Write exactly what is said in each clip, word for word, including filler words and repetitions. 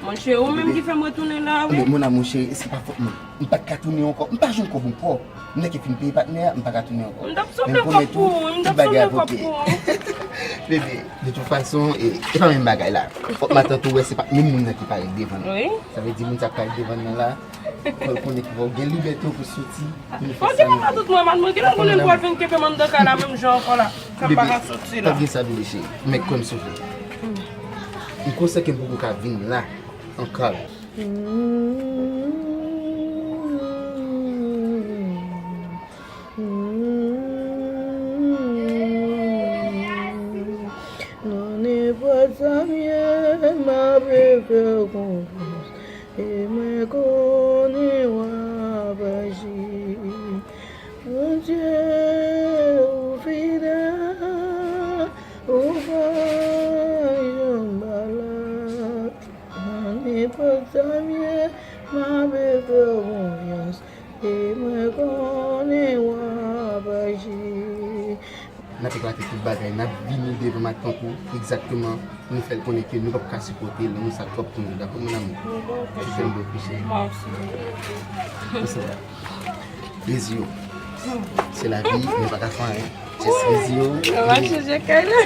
Monchè, ou menm ki fè m retounen la, wi. Mon amour chéri, se pa fòt mwen. M pa t ka tounen ankò. M pa jwenn kòb ankò. M nèk fin peye patnè a, m pa ka tounen ankò. M t ap sanble kòb pou ou, m t ap sanble kòb pou ou. Bebe, de tout fason, e, e pa menm bagay la. Fòk matant ou wè se pa menm moun nan ki parèt devan nan. Wi. Sa vle di moun sa k parèt devan nan la, fò l konnen ki fò w gen libète w pou soti, pou nou fè sa nou vle. Tout mwen, matant mwen, kilè konnen m pral vin kenbe m anndan kay la menm jan ankò la. Sa m pa ka soti la. Bebe, pa gen sa, bebe cheri. Men kwè m sou vle. M konsyan ke m poko ka vin la ankò. Nan nenpòt sa m ye, m ape fè w konfyans. E mwen konnen w ap aji. Bondye, ou fidèl, ou pa janm balad. Nan nenpòt sa m ye, m ape fè w konfyans. E mwen konnen w ap aji. N ap eklate tout bagay, n ap vini devan matant ou, egzakteman, pou nou fè l konnen ke nou p ap ka sipòte lanmou sa twòp pou nou, dakò, mon amour? Mwen bon, je t'aime beaucoup, chérie. Moi aussi. Konsèy la. Dezi yo. Se lavi, nou pa ka fè anyen. Just dezi yo. Yo va chanje kay la.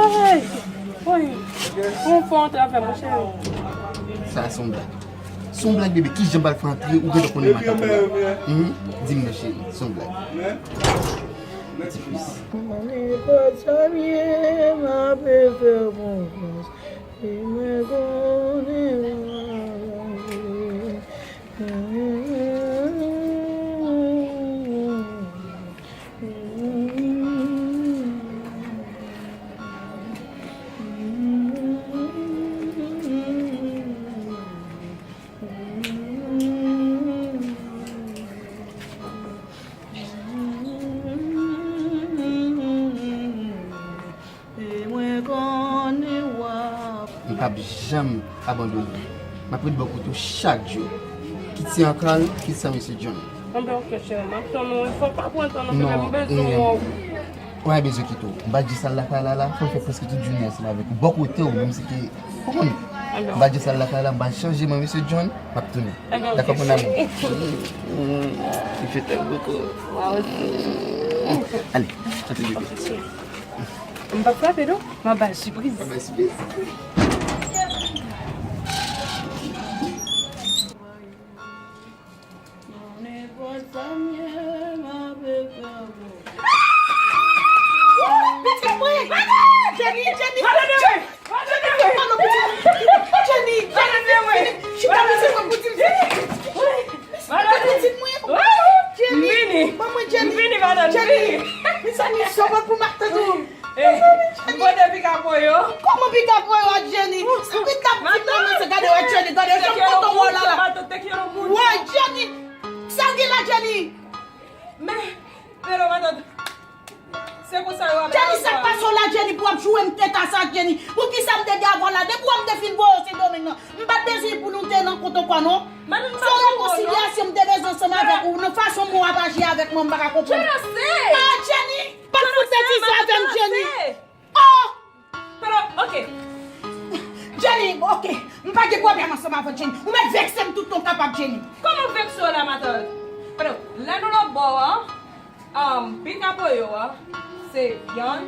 Ay, woy. Ou fè yon travay, mon chéri. Sa se yon blag. Se yon blag, bebe. Kijan m pral fè antre? Ou gentan konnen matant ou la. Hmm? Di m non, cheri. Se yon blag. Ti fis. Mwen nenpòt sa m ye, m ape fè w konfyans. E mwen konnen w ap aji. E mwen konnen w ap. M p ap janm abandone w. M ap ret bò kote w chak jou. Kit se an kal, kit se an mesye John. Anben, oke, cheri, m ap tann ou. Fò w pa pran tan non, bebe, m bezwen wè w. Ou pa bezwen kite w. M pa t jis al lakay la, la. Fò m fè prèske tout jounen ansanm avèk ou. Bò kote w, menm si ke, ou konn. M pa t jis al lakay la, m pa chanje mwen, mesye John, m ap tounen. Dakò, mon amour? Je t'aime beaucoup. Moi aussi. Ale, antre bebe. M p ap frape non, m ap ba l sipriz. M ap ba l sipriz. Pitit mwen! Jenny, Jenny! Jenny, Jenny, pitit mwen! Chita, pitit mwen, pou di m sa. Pitit mwen! Jenny! Ban mwen Jenny! Jenny! Mezanmi, sòvòt pou matant ou! M pote pikapoyo. Kòman pikapoyo a Jenny? Sa ki t ap di m nan, men se gade wè Jenny, gade jan m kontan wè w la la. Wè Jenny! Sa w gen la Jenny? Men, pero matant, se konsa yo ap Jenny, sa k pase w la Jenny, pou w ap joure m teta sa Jenny? Poukisa m te di avan la, depi w ap te fin voye w Sendomeng nan, m pa t bezwen pou nou te nan kont ankò non. Se yon rekonsilyasyon m te bezwen ansanm avèk ou, nan fason m wè w ap aji avèk mwen, m pa ka konprann. Ah, Jenny, pa t fout betiz sa avè m, Jenny. Oh! Pero, ok. Jenny, ok. M pa gen pwoblèm ansanm avè w, Jenny. Ou mèt vekse m tout tan w kapab, Jenny. Kòman vekse w la, matant? Pero, lè nou lòt bò a, um, pikapoyo a, se vyann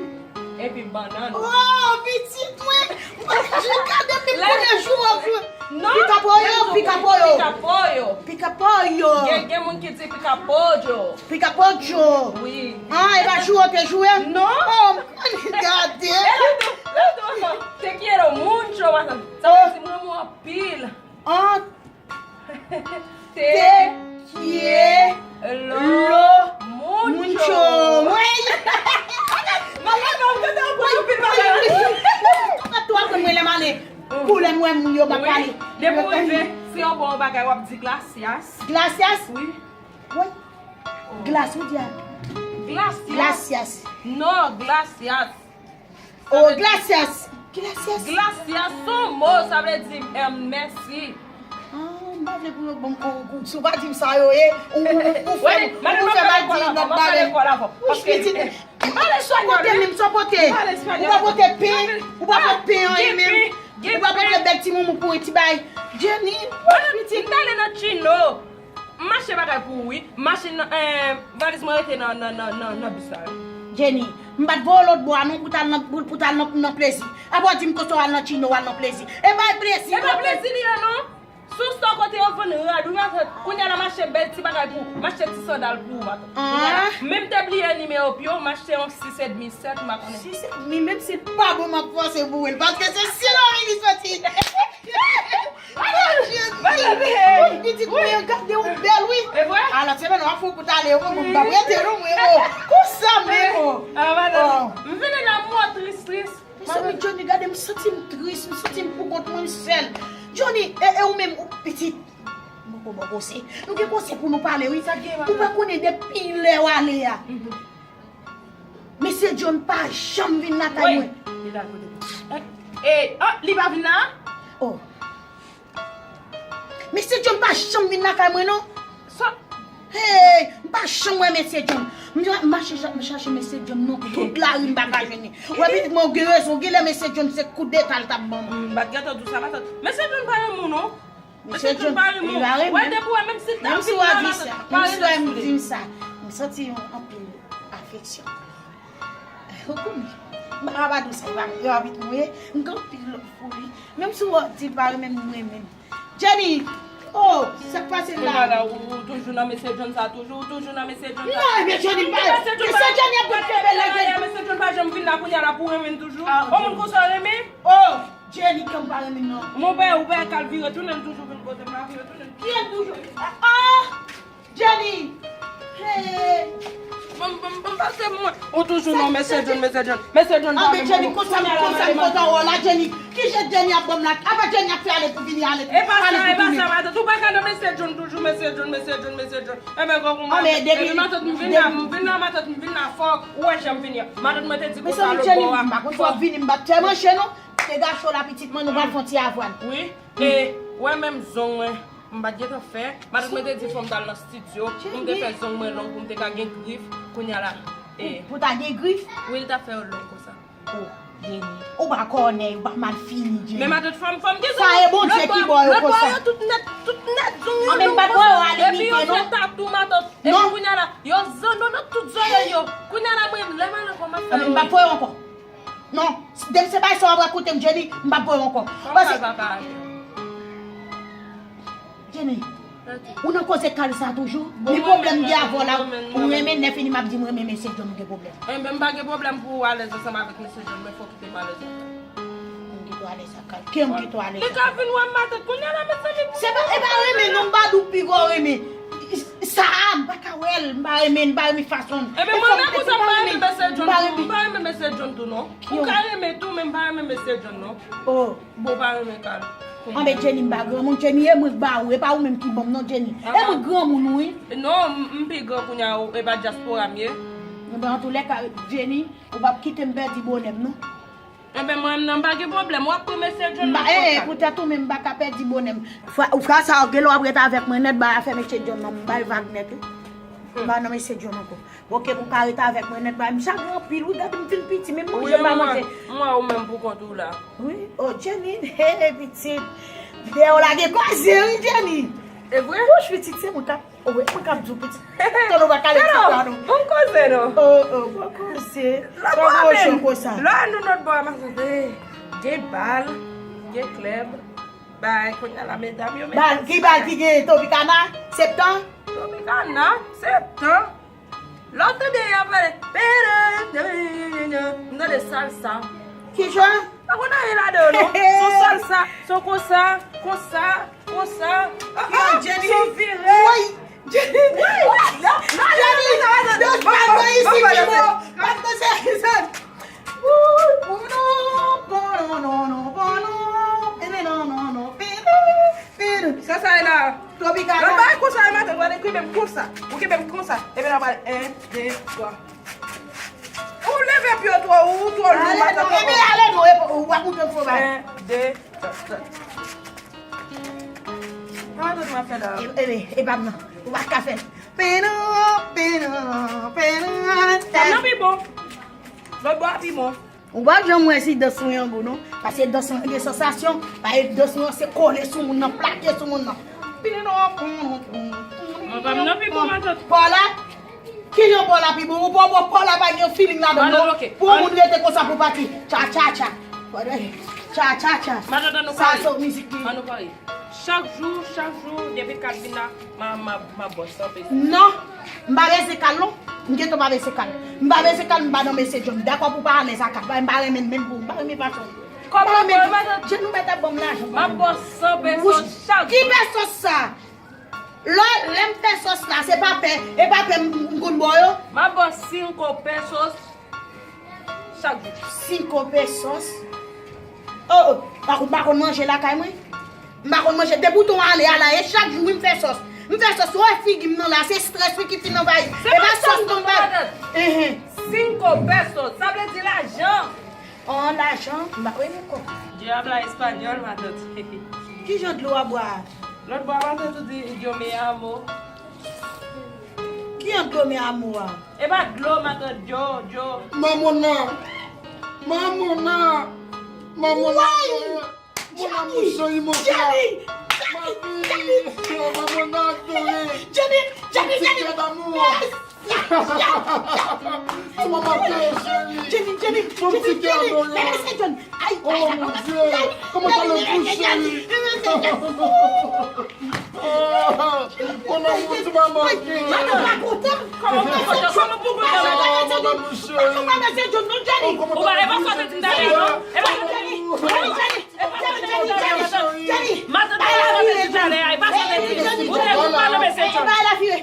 epi bannann. Oh, pitit mwen! Mwen toujou gade m depi premye jou an jou. Non, pikapoyo, pikapoyo. Pikapoyo. Pikapoyo. Gen, gen moun ki di pikapoyo. Pikapoyo. Wi. Ah, e pa joure w te joure? Non. Oh, m konn gade. E lè tou, lè tou ankò. Te quiero mucho, matant. Sa vle di m renmen w anpil. Ah. Te quiero mucho. Wi. Malad, ou te aprann anpil bagay. Ou tou aprann mwen lè m ale. Pou lè m wè moun yo m ap pale. Depi w rive, si yon bon bagay, w ap di gracias. Gracias? Wi. Wi. Glas, ou di a? Gracias. Gracias. Non, gracias. Oh, gracias. Gracias. Gracias, se yon mo, sa vle di, em, mèsi. Ah, m pa vle pou yo ban m, ou, ou, si w pa di m sa yo ye, ou, ou, ou fè m, ou fè m al di lòt bagay. Wouch, pitit. Ou pa pale espanyòl, wi. Ou pa pote menm sa w pote. Ou pa pale espanyòl. Ou pa pote pen, ou pa pote pen anyen menm. Ou pa pote bèl ti moumou pou yon ti bay. Jenny, pitit. M t ale nan Chino. M mache bagay pou ou, wi. M mache nan, eh, valiz mwen rete nan, nan, nan, nan, nan bis la, wi. Jenny, m pa t voye w lòt bò a non pou t al nan, pou, pou t al nan, nan plezi. Apre w di m konsa w al nan Chino, w al nan plezi. E pa plezi, e pa plezi li ye non. Sou stò kote yo vann rad, wi, matant. Kounye a la, m achte bèl ti bagay pou ou. M achte ti sandal pou ou, matant. Kounye a la, menm te bliye nimewo pye w, m achte yon sis edmi, sèt, m pa konnen. Sis edmi, menm si l pa bon, m ap fòse pou ou l, paske se si lòri li soti. Pitit mwen, gade ou bèl, wi. E vre? Alò, se menm w ap fè kout ale, wi, mwen m p ap rete, non, mwen, o. Konsa, men, o. Ah, matant, m vini la, m wè w tris, tris. Mezanmi, Johnny, gade, m santi m tris, m santi m poukont mwen, m sèl. Johnny, e, e ou menm, ou pitit. M poko ba w konsèy. Nou gen konsèy pou nou pale, wi. Ou pa konnen depi lè w ale a. Mesye John pa janm vin lakay mwen. Li la kote. E, e, oh, li pa vin la? Oh. Mesye John pa janm vin lakay mwen, non. Sa? Hey, m pa janm wè Mesye John. M, m mache, m chache Mesye John nan tout lari, m pa ka jwenn li. Ou wè pitit mwen, ou gen rezon. Genlè Mesye John se koudeta l t ap ban mwen. M pa t gentan di w sa, matant. Mesye John pa renmen w, non. Mesye John pa renmen w. Wè, depi w wè, menm si l t ap vin la, matant, pa rele sou li. Menm si w di m sa, m santi yon anpil afeksyon. Ou konnen, m pa ka pa di w sa, e pa mwen, yo abit mwen ye, m gen anpil love pou li. Menm si w di l pa renmen m, m renmen l. Jenny, oh, sa k pase la? Kounye a la, ou, ou toujou nan Mesye John sa, toujou, ou toujou nan Mesye John sa. Non, men Jenny, m pa, Mesye John ap kenbe la, Jenny. Mesye John pa janm vin la, kounye a la pou renmen l toujou. Ah, ok. Yon moun konsa w renmen? Oh, Jenny, ke m pa renmen l, non. Mon pè, ou pè kal vire tounen, l toujou vin kote m la, vire tounen. Ki el toujou? Ah, ah! Jenny! Hey! Bon, bon, bon, pase mwen. Ou toujou nan Mesye John, Mesye John. Mesye John pa renmen w. Anben Jenny, konsa m, konsa m kontan wè w la, Jenny. Ki jan Jenny ap ban m la? Apa Jenny ap fè ale pou vini, ale pou tounen? E pa sa, e pa sa, matant. Ou pa ka nan Mesye John toujou, Mesye John, Mesye John, Mesye John. Enben, kòk ou mwen. Epi matant, m vin la, m vin la, matant, m vin la fò. Ou wè jan m vini an. Matant, mwen te di konsa lòt bò a. Mesye Jenny, m pa konn fò vini, m pa t fè manche, non. Te gacho la, pitit mwen, nou pral fè yon ti avwàn. Wi. E, wè menm zong mwen. M pa t gentan fè. Matant mwen te di fò m t al nan estidyo pou m te fè zong mwen long, pou m te ka gen grif. Kounye a la, e. Pou, pou ta gen grif? Wi, li t ap fè yo long konsa. Oh, Jenny. Ou pa kònèy, ou pa malfini, Jenny. Men matant, fò m, fò m gen zong. Sa e Bondye ki ba w yo konsa. Lòt bò yo tout nèt, tout nèt, zong yo long konsa. Anben m pa t wè yo a limite, non. Epi yo fè tatou, matant. Epi kounye a la, yo zondonn tout zòrèy yo. Kounye a la, mwen, lè m al ankò, m ap fè yo. Anben m pa t wè yo ankò. Non, depi se bagay sa w ap rakonte m, Jenny, m p ap wè w ankò. Paske, Jenny, ou nan koze kal sa toujou? Ni pwoblèm gen avè w la, ou renmen nèf fini m ap di m renmen Mesye John, ou gen pwoblèm. Enben, m pa gen pwoblèm pou ou alèz ansanm avèk Mesye John, men fòk ou kite m alèz ansanm. Kite w alèz ak kal. Kè m kite w alèz ak kal. Li ka vin wè m matant kounye a la, mezanmi. Se pa, e pa renmen non, m pa di w pi gwo renmen. Sa a, m pa ka wè l, m pa renmen, m pa renmen fason l. Enben, mwen menm konsa, m pa renmen Mesye John tou, m pa renmen Mesye John tou, non. Ou ka renmen tou, men m pa renmen Mesye John, non. Oh. Bon, ou pa renmen kal. Anben, Jenny, m pa granmoun, Jenny, e mwen k ba ou, e pa ou menm ki ban m, non, Jenny. E mwen k granmoun, wi. Non, m, m pi gran kounye a, e pa dyaspora m ye. Enben, antoulèka, Jenny, ou p ap kite m pèdi bonè m, non. Enben, mwen menm nan, m pa gen pwoblèm. W ap pran Mesye John nan konsa. E, e, poutèt ou menm, m pa ka pèdi bonè m. Fwa, fwa sa a, genlè w ap ret avèk mwen nèt, bay afè Mesye John nan, m bay vag nèt, wi. M pa nan Mesye John ankò. Oke, pou w ka ret avèk mwen nèt, bay m chagren anpil, wi, gade m vin piti, menm manje m pa manje. Wi, m wè, m wè ou menm pou kont ou la. Wi, oh, Jenny, hey, pitit. Dèyè w la gen koze, wi, Jenny. E vre? Wouch, pitit, se mwen k ap Wi, mwen k ap di w pitit. Tande w pa kale ti pwa non. Bon koze non. Oh, oh, bon koze. Lòt bò a menm. Lè nou lòt bò a, m ap tande. Gen bal, gen klèb. Bay, kounye a la, medam yo, medam. Bal, ki bal ki gen Tropicana? Septan? Tropicana, Septan. Lè w tande y ap pale, m tande salsa. Kijan? Pa konn anyen ladan yo, non. Son salsa, son konsa, konsa, konsa. Ah, ah, Jenny. Son vire. Woy. Jenny. Woy. Jenny. Yo, pa nan isi, Jenny. Pa nan se, se. Sa sa e la? Tropicana. Lòt bagay konsa, e matant, w ale kenbe m konsa. Ou kenbe m konsa. Epi n ap pale. En, de, twa. Ou leve pye w twò, ou twò lou, matant. Ale non, epi ale non, epi w ap moute fò ba. En, de, twa, twa. Sa matant m ap fè la? E, e, e pa m nan. Ou pa ka fè l. Pena, pena, pena. Sa m nan pi bon. Lòt bò a pi bon. Ou pa janm wè si dans mwen an gou non. Paske dans mwen gen sansasyon. Paske dans mwen se kole sou moun nan, plake sou moun nan. Pile non. Mwen pa m nan pi bon matant. Paw la, kijan paw la pi bon? Ou pa wè paw la pa gen feeling ladan non. Pou yon moun rete konsa pou pati. Tcha tcha tcha. Tcha tcha tcha. Matant an nou pale. Sa se mizik li. An nou pale. Chak jou, chak jou, depi kal vin la, m a, m a, m a bòs anpe. Non, m pa bezwen kal non. M gentan pa bezwen kal. M pa bezwen kal, m pa nan mesye John. M dakò pou pa alèz ak kal. M pa renmen l menm pou, m pa renmen fason. Kòman pou matant? John ou mèt ap ban m lajan. M ap bòs san pesos chak jou. Ki pesos sa? Lè, lè m fè sòs la, se pa pè, e pa pè m, m konn ba w yo. M ap ba w cinco pesos chak jou. Cinco pesos? Oh, oh, pa, ou pa konn manje lakay mwen? M pa konn manje. Depi w tonbe ale a la, e chak jou wi m fè sòs. M fè sòs, ou wè figi m nan la, se estrès wi ki fin anvayi. E pa sòs non m pa. Enhen. Cinco pesos, sa vle di lajan. An lajan, m pa renmen kòb. Yo habla español, matant. Ki jan dlo w ap bwè a? Lòt bò a, matant ou di yo me amo. Ki jan dlo me amo a? E pa dlo, matant, yo, yo. Mamona! Mamona! Mamona! Woy! Mon amour chéri, mon cœur. Jenny! Jenny! Jenny! Jenny! Jenny! Jenny! Jenny! Mon petit cœur d'amour. Yes! Yes! Yes! Yes! Mon maman chérie, chérie. Jenny, Jenny, mon petit cœur adoré. Oh mon Dieu, comment t'as le goût, chérie. Oh, mon amour, tu m'as manqué. Matant pa kontan. Kòman pou kontan? Kòman pou kontan? Matant pa kontan. Matant pa kontan. Jenny. Ou pa, e pa sa w te di m talè, non? E pa sa w te di. Jenny, Jenny, Jenny, Jenny, Jenny. Matant pa kontan, e pa sa w te di talè a, e pa sa w te di. Ou te di w pa nan mesye John.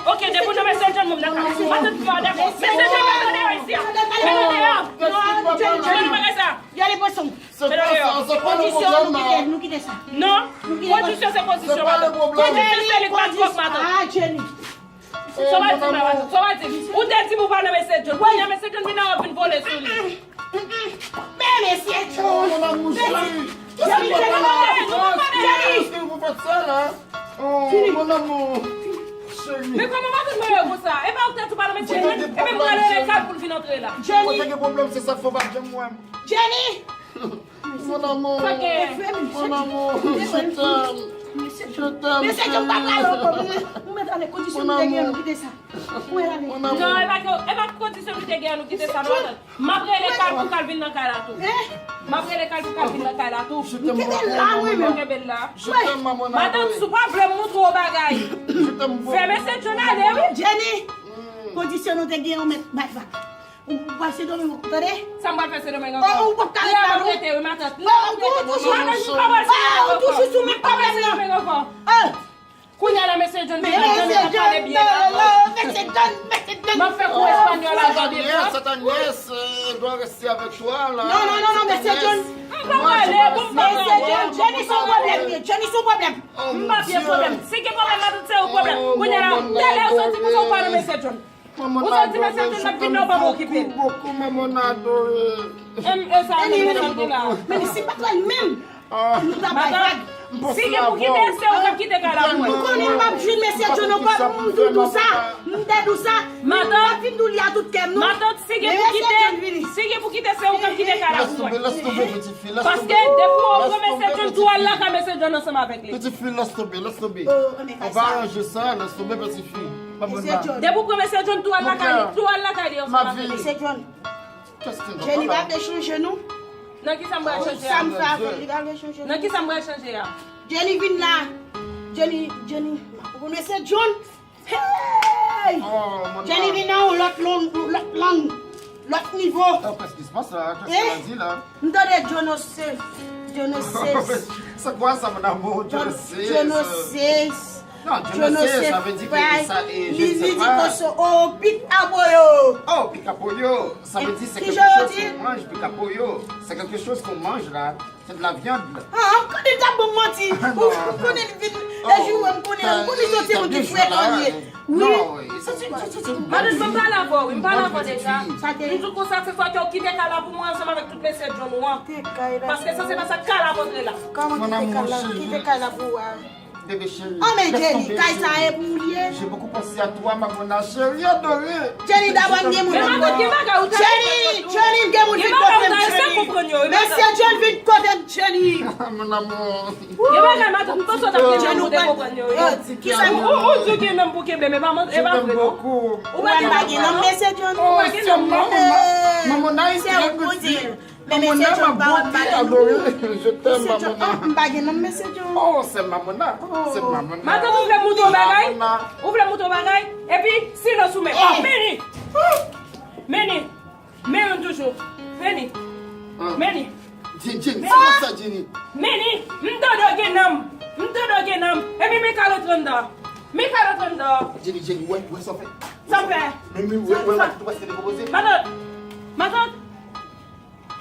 Ok, depi w nan mesye John, mwen m nan kay. Matant pa dakò. Mesye John, mete w deyò isi a. Mete w deyò. Non, Jenny, Jenny, bagay sa. Jenny, pran san. Mete w deyò. Kondisyon, nou kite, nou kite sa. Non, kondisyon se kondisyon, matant. Kondisyon se li k pa twòp, matant. Ah, Jenny. Sa w ap di m la, matant? Sa w ap di m? Ou te di m ou pa nan mesye John. Kounye a mesye John vin la, w ap vin vole sou li. Men mesye John. Mon amour chéri. Jenny, Jenny, Jenny. Est-ce que vous faites ça là? Oh, mon amour chéri. Men kòman matant mwen yo konsa? E pa ou te di w pa nan mesye John? E men mwen rele kal pou l vin antre la. Jenny. Mwen te gen pwoblèm, se sa k fè w pa t janm wè m. Jenny. Mon amour, mon amour, je t'aime, je t'aime, chérie. Mesye John pa pale ankò. Ou mèt ale, kondisyon nou te gen an, nou kite sa. Ou mèt ale. Non, e pa ke, e pa kondisyon nou te gen an, nou kite sa, non. M ap rele kal pou kal vin nan kay la tou. M ap rele kal pou kal vin nan kay la tou. M kenbe l la, mwen menm. Kenbe l la. Matant, si w pa vle m montre w bagay. Fè mesye John ale, wi. Jenny, kondisyon nou te gen an, ou mèt bay vag. Ou pase dòmi, tande? Sa m pral fè se dòmi ankò. Oh, ou p ap ka ret la non. Ou ap rete, wi, matant. Ou toujou sou menm pwoblèm nan. Kounye a la, mesye John, mesye John, n ap pale byen la. Mesye John, mesye John. M ap fè kou espanyòl la jodi a. Cette nièce, euh, doit rester avec toi là. Non, non, non, non, mesye John. M pa prale, bon, m pa prale. Mesye John, Jenny se yon pwoblèm, Jenny se yon pwoblèm. M pa byen pwoblèm. Si gen pwoblèm, matant se yon pwoblèm. Kounye a la, tèlè ou soti konsa ou pa nan mesye John. Ou soti mesye John ap vin la ou pa okipe l. Em, e sa menm, e sa menm la. Men si pa twèl menm. Nou ta bay vag. Si gen pou kite, se ou k ap kite kay la pou mwen. M konnen m ap jwenn mesye John ankò, m toujou di w sa. M te di w sa. M ap vin di w li a tout kè m non. Matant, si gen pou kite, si gen pou kite, se ou k ap kite kay la pou mwen. Paske depi w pran mesye John, tou al lakay mesye John ansanm avèk li. Petit fille, laisse tomber, laisse tomber. On va arranger ça, laisse tomber, petit fille. Depi w pran mesye John, tou al lakay li, tou al lakay li ansanm avèk li. Mesye John. Jenny pa vle chanje non. Nan ki sa m pral chanje a? Sa m fè avè l, li pa vle chanje non. Nan ki sa m pral chanje a? Jenny vin la. Jenny, Jenny. Ou konn mesye John? Hey! Jenny vin nan yon lòt lang, lòt lang, lòt nivo. Ou prèske dispanse la, kèk sa la di la? M tande Dionose, Dionose. C'est quoi ça, mon amour? Dionose. Dionose. Non, Dionose, ça veut dire que ça, eh, je ne sais pas. Li di konso, oh, pic apoyo. Oh, pic apoyo, ça veut dire c'est quelque chose qu'on mange, pic apoyo. C'est quelque chose qu'on mange là. C'est de la viande. Ah, m konnen l t ap ban m manti. Ou konnen l vin, e jou wè m konnen, m konnen se yon ti moun ki frekan li ye. Wi. Madanm, m pale avè w, wi, m pale avè w deja. M di w konsa, se swa ke w kite kay la pou mwen ansanm avèk tout mesye John ou an. Paske sa se pa sa k kay la pou antre la. Kòman kite kay la? Kite kay la pou ou a. Bébé chéri, laisse tomber, chéri. J'ai beaucoup pensé à toi, ma mona chérie adorée. Jenny, dabò m gen moun vin kote m. Jenny, Jenny, m gen moun vin kote m, Jenny. Mesye John vin kote m, Jenny. Mon amour. Gen bagay matant, m panse w t ap gen moun pou te konprann yo. Kisa ou di gen nonm pou kenbe, men pa man, e pa vre non. Ou pa gen nonm, mesye John. Ou pa gen nonm non. Mon amour, c'est un coup de fil. Men mesye John pa wè m pa gen nonm. Je t'aime, Mamona. M pa gen nonm, mesye John. Oh, c'est Mamona. C'est Mamona. Matant, ou vle montre yon bagay? Ou vle montre yon bagay? Epi silans ou menm. Meni. Meni. Men youn toujou. Meni. Meni. Jenny, Jenny, se pa sa, Jenny. Meni, m tande w gen nonm. M tande w gen nonm. Epi Mika rantre anndan. Mika rantre anndan. Jenny, Jenny, wè, wè sa w fè. Sa m fè? Men, men, wè, wè, wè, ou prèske dekonpoze. Matant. Matant.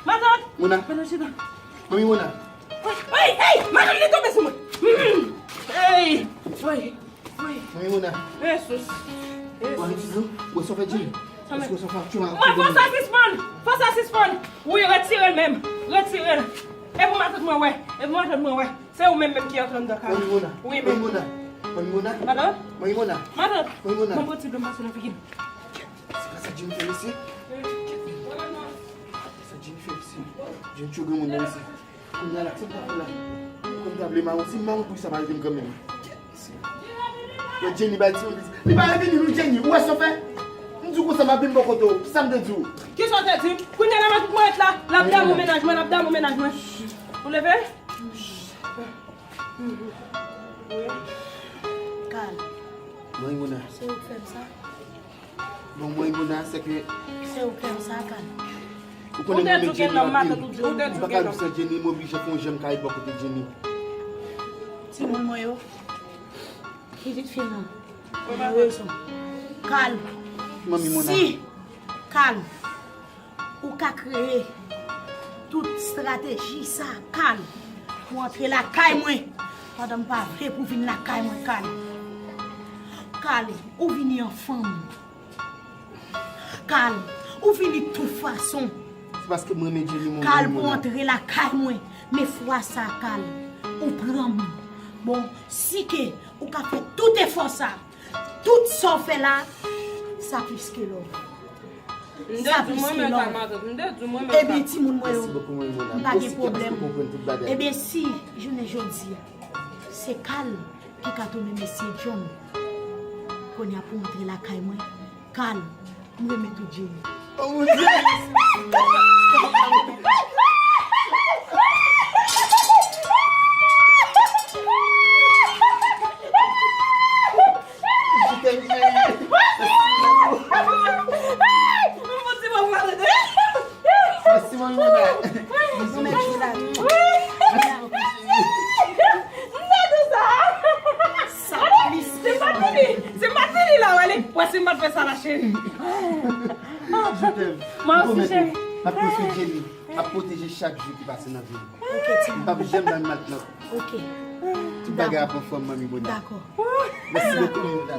Matant. Mona. Matant, chita. Manmi Mona. Ey, ey, matant, li tonbe sou mwen. Ey, ey. Manmi Mona. Jesus. Wè, Jesus. Wè sa w fè, Jenny? Èske sa w fè, tu vas... Mwen, fò sa sispann. Fò sa sispann. Wi, retire l menm. Retire l. E pou matant mwen wè. E pou matant mwen wè. Se ou menm menm ki antre anndan kay la. Manmi Mona. Wi, menm. Manmi Mona. Manmi Mona. Matant. Manmi Mona. Matant. Manmi Mona. Mwen pran ti dlo m pase nan figi l. Se pa sa Jenny fè, mesye. Sa Jenny fè, mesye. Jenny tchwe granmoun nan, mesye. Kounye a la, sa m ta fè la? Kòm ta vle mawon, si m mawon pou sa pa rete m kanmenm. Yo, Jenny bay ti moun piti. Li pa vini nou, Jenny. Ou wè sa w fè? M di w konsa m ap vin bò kote w. Sa m te di w? Kisa w te di m? Kounye a la, matant mwen ret la. L ap damou mennaj mwen, l ap damou mennaj mwen. Ou leve? Kal. Manmi Mona. Se ou k fè m sa? Bon, manmi Mona, se ke... Se ou k fè m sa, Kal. Ou konnen mwen menm Jenny anpil. Ou pa ka viv san Jenny, m oblije fè yon jan m ka ret bò kote Jenny. Timoun mwen yo, pitit fi m nan, mwen rezon. Kal. Manmi Mona. Si, Kal. Ou ka kreye tout estrateji sa, Kal, pou antre lakay mwen, pandan m pa vle pou vin lakay mwen, Kal. Kal, ou vini an fanm. Kal, ou vini tout fason. Se paske m renmen Jenny, mon... Kal, pou antre lakay mwen, men fwa sa, Kal, ou pran m. Bon, si ke ou ka fè tout efò sa, tout sa w fè la, sa plis ke love. Sa plis ke love. Ebyen, timoun mwen yo, m pa gen pwoblèm. Ebyen, si jounen jodi a, se Kal ki ka tounen mesye John, kounye a pou antre lakay mwen, Kal, m renmen tou Jenny. Oh mon Dieu! Je t'aime, chérie. Mèsi, manmi Mona. Mèsi, chérie. Sa plis ke sa. Se pa fini. Se pa fini la, wè li. Wè, si m pa t fè sa la, cheri. Je t'aime. Mwen osi, cheri. M ap konstwi Jenny. M ap pwoteje chak jou ki pase nan vi m. Ok, timoun. M p ap janm ba l maltretans. Ok. Tout bagay ap anfòm, manmi Mona. Dakò. Mèsi bokou, manmi Mona.